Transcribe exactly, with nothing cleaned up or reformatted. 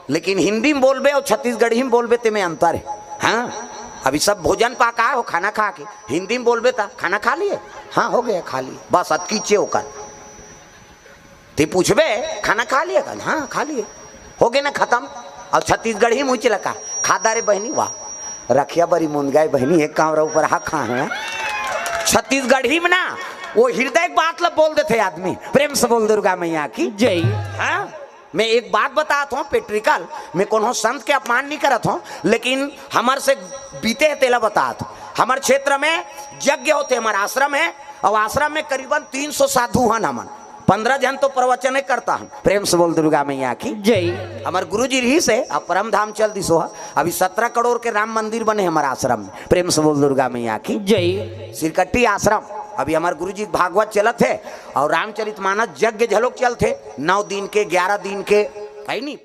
लेकिन हिंदी में बोलबे अउ छत्तीसगढ़ी में बोलबे, तेमे अंतर हे। हाँ, अभी सब भोजन पाका हो, खाना खा के हिंदी में बोलबे ता खाना खा लिए, हाँ हो गया, खा लिए, बस अतकीचे ओकर। ते पूछबे खाना खा लिए का, हाँ खा लिए, हो गए ना खत्म। अउ छत्तीसगढ़ी में उही लका, खा डारे बहिनी, वाह, रखिया बरी मुंदगाय बहिनी, एक कांवरा ऊपर हा खा हे। छत्तीसगढ़ी में ना, वो हृदय के बात ला बोल देथे आदमी। प्रेम से बोल दुर्गा मैया की। जय। हाँ? मैं एक बात बतात हूँ पेट्रिकल, मैं कोनो संत के अपमान नहीं करत हूँ, लेकिन हमर से बीते हे तेला बतात हूँ। हमर क्षेत्र में यज्ञ होथे, हमर आश्रम हे, अउ आश्रम में करीबन तीन सौ साधु हन हमन, पन्द्रह झन तो प्रवचन करता हन। प्रेम से बोल दुर्गा मैया की। जय। हमर गुरु जी रहिस हे, अब परम धाम चल दिस हो। अभी सत्रह करोड़ के राम मंदिर बने हमर आश्रम में। प्रेम से बोल दुर्गा मैया की। जय। सिरकट्टी आश्रम, अभी हमर गुरु जी भागवत चलत हे अउ रामचरित मानस यज्ञ झलोक चलथे, नौ दिन के, ग्यारह दिन के, है नी,